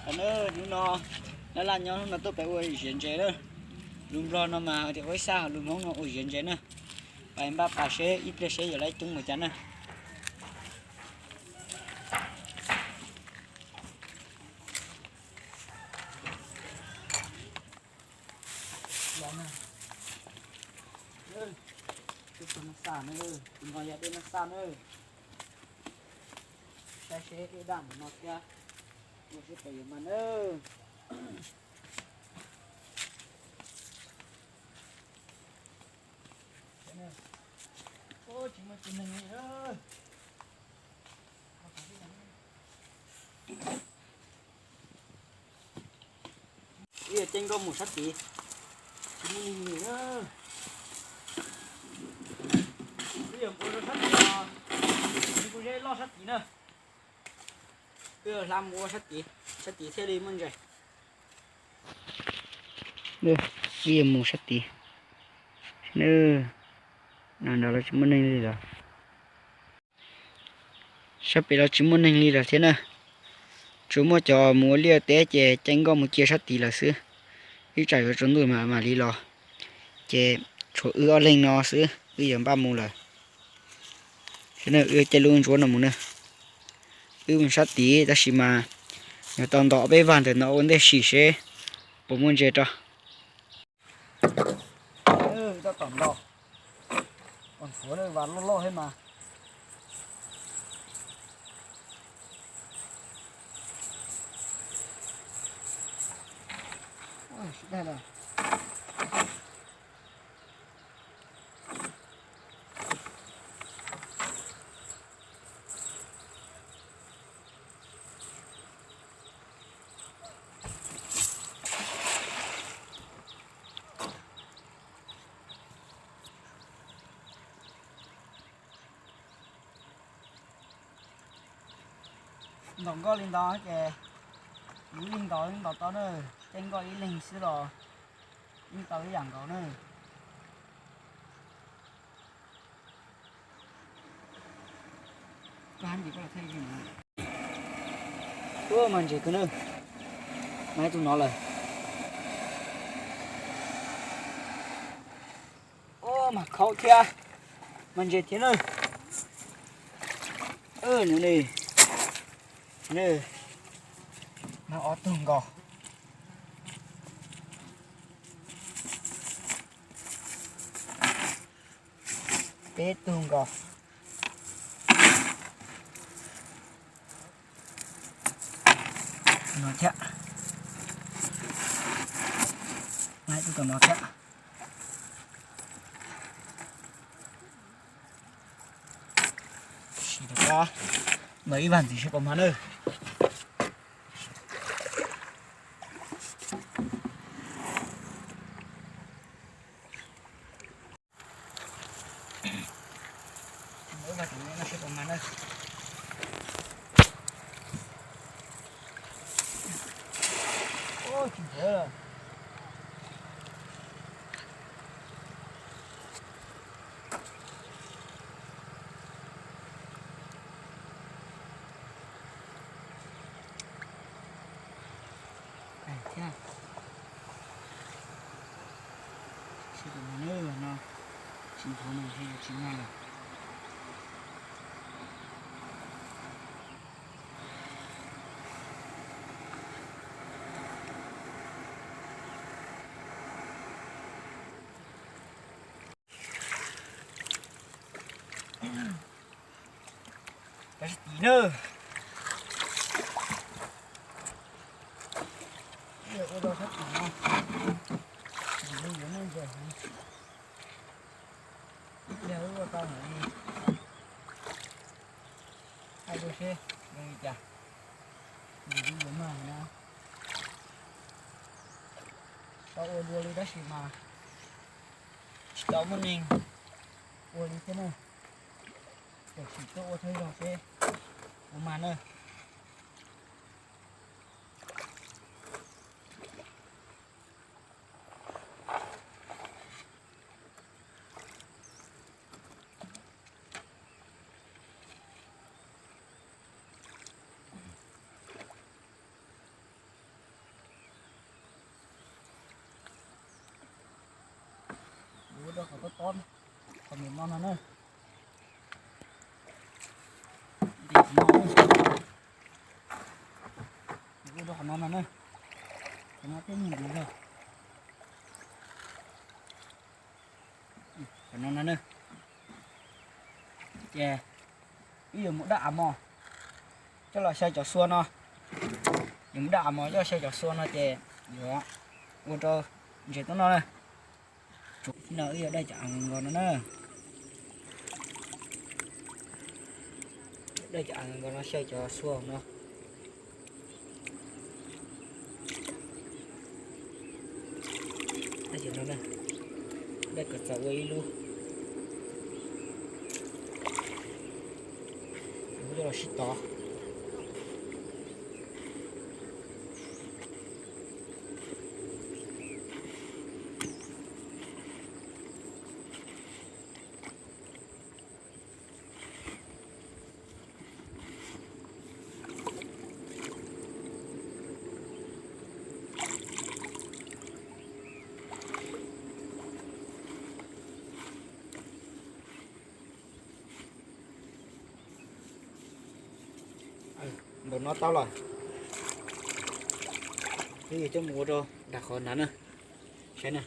Hnub no laj laj nyob hnub no tuaj pem ua ziav ntses na. Lus Nplog no mas tias ua ib sab, lus Hmoob no ua ziav ntses na. Pais npaj pas seb ib pliag seb yuav lawv coob npaum cas na. Tus no xa na, tus no yog dej no xa na. Saib seb dej daj mus no thiab, ua seb puas yuav mas na. Tsis muaj tus neeg li. Wb yog caij nkoj mus sab tid, tsis muaj neeg li na. Wb yog ua rau sab tid os, kuv zeb loj sab tid na. Wb hla mus ua sab tid, sab tid thiaj li muaj ntses. Wb yuav mus sab tid. No nrad los tsis muaj neeg li lawm. Sab pem los tsis muaj neeg li lawm thiab na. Tsuas muaj cov mus ua liaj teb ces caij nkoj mus cia sab tid lawm xwb. Ib tsam yuav tsaus ntuj mam mam li los, ces tshuav wb ob leeg no xwb wb yuav npaj mus lawm. Wb caij lub ntsuab no mus na. Wb mus sab tid tab sis mas yuav tau nto peb vag ntawm no ua ntej sim seb puas muaj ntses rau. Tom no, tom ntsuav vas loj loj thiab mas. Ntaus nkoj li ntawd ces yus ib leeg ntaus yeej ntaus tau na, caij nkoj ib leeg xwb los yeej tau ib yam nkaus na. Ua mas ntses kawg na, mas tus no lawm. Ua mas khaub thiab, mas ntses thiab na. Nws ne, mas ob tug nkaus. Peb tug nkaus. No thiab. Ib tug tom no thiab. Sim rov qab ntawm ib vag ntxiv seb puas mag na. Thiab. Seb puas mag na, no tsis nthuav no thiaj yuav tsis mag lawm. Tab sis tim na. Ua rau sab tim no, tim no yuav muaj ntses heev. Ib pliag wb ua tau heev li. Hais rau seb zoo li cas, ntses yuav mag no. Tau ua dua li tab sis mas tsis tau muaj neeg ua li thiab na. Tam sim tuaj ua thawj zaug seb puas mag na. Rau qhov tob tob, qhov ntawm no no na. Ntim qhov no, ntim rau qhov no no na. Qhov no twb ntim zog. Qhov no no na. Ces wb yuav mus daj av mos coj los xyaw cov xua no. Yuav mus daj av mos coj los xyaw cov xua no ces yuav ua rau ntses tuaj noj na. No wb yuav daj cov av nkaus no na. Daj cov av nkaus no xyaw cov xua no. Daj cov no na, daj kom txaus ua ib lub. Muab coj los sib tov. Npaum no tau lawm. Wb yuav coj mus ua rau nram qhov nrad na. Saib na.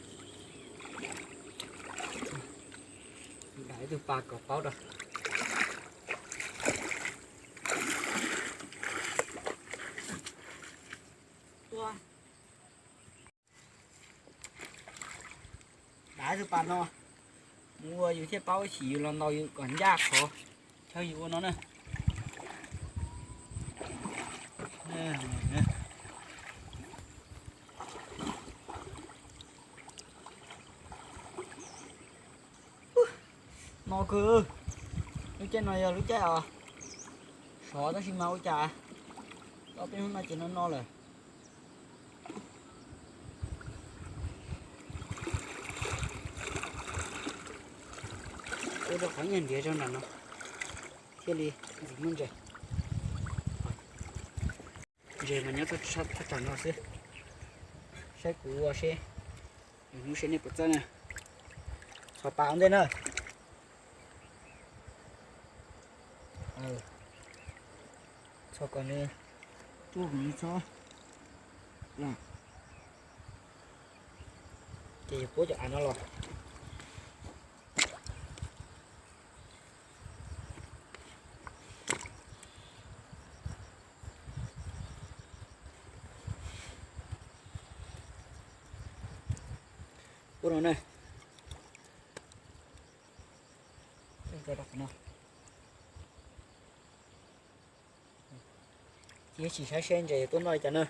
Dam ib tug pas kom paub rau. Dam ib tug pas no mus ua yus thiaj paub, ib chim yus los ntaus yus kom ncaj qhov chaw yus ua no na. No kawg, lub caij no yog lub caij os, sov tab sis mas ua cas tau peb hnub no ces no no lawm. Ua rau qhov nyiag ntiav zog nram no thiaj li ntxim muaj ntses. Ntses mas nyob thaj tsam no xwb. Saib kuv ua seb, hnub seb nej puas txawj na. Txhos pas ua ntej na. Txhos kom nws, tsuj kom nws txhob los. Ces yuav puab cov av no los. Puab no na. Cia tsis saib seb ntses yuav tuaj noj li cas na.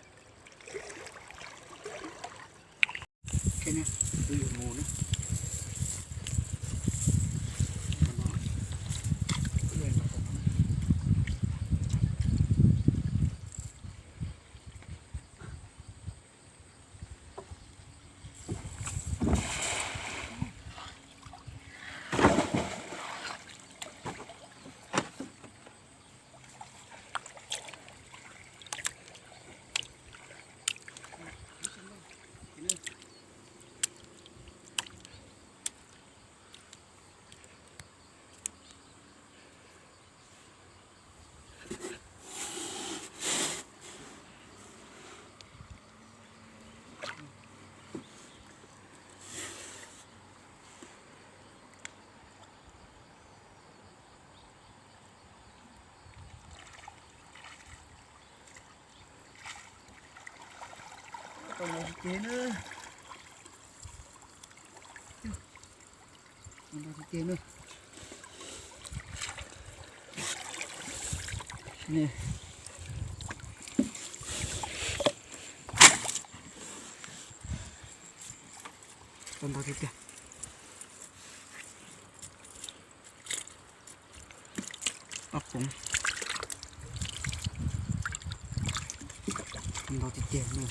Tau no tsis ceg na. Tau no tsis ceg na. Tau no tsis ceg. Ob poov. Nto tiag tiag na.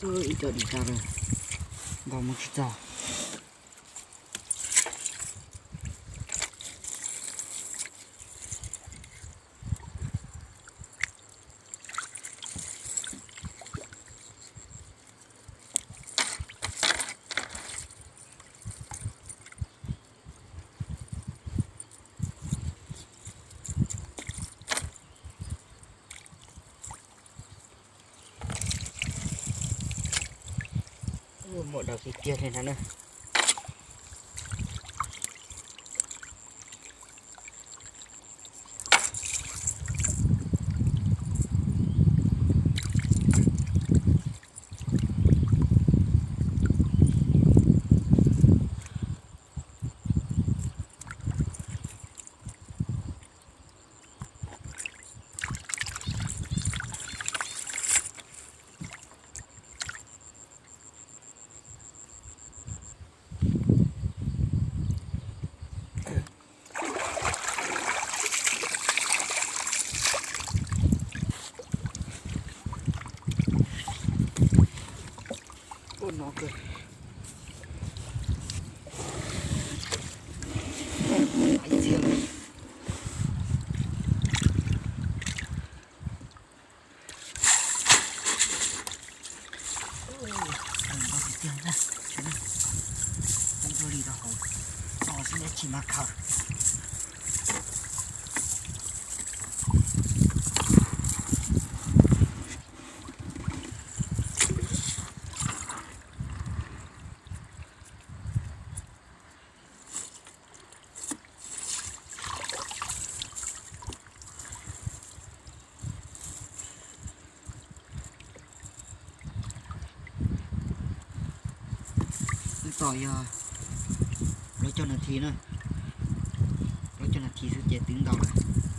Ib co dim tas lawm, ntaus mus tsis txog. Daws kiag kiag li ntawd na. Ua no kawg. Ib txhia lawm. Ntau tiag tiag na, saib na, poob dua li rau hauv, to xwb neb tsis mag khaws. Twb tau yog plaub caug nas this na, plaub caug nas this xwb ces twb ntau lawm.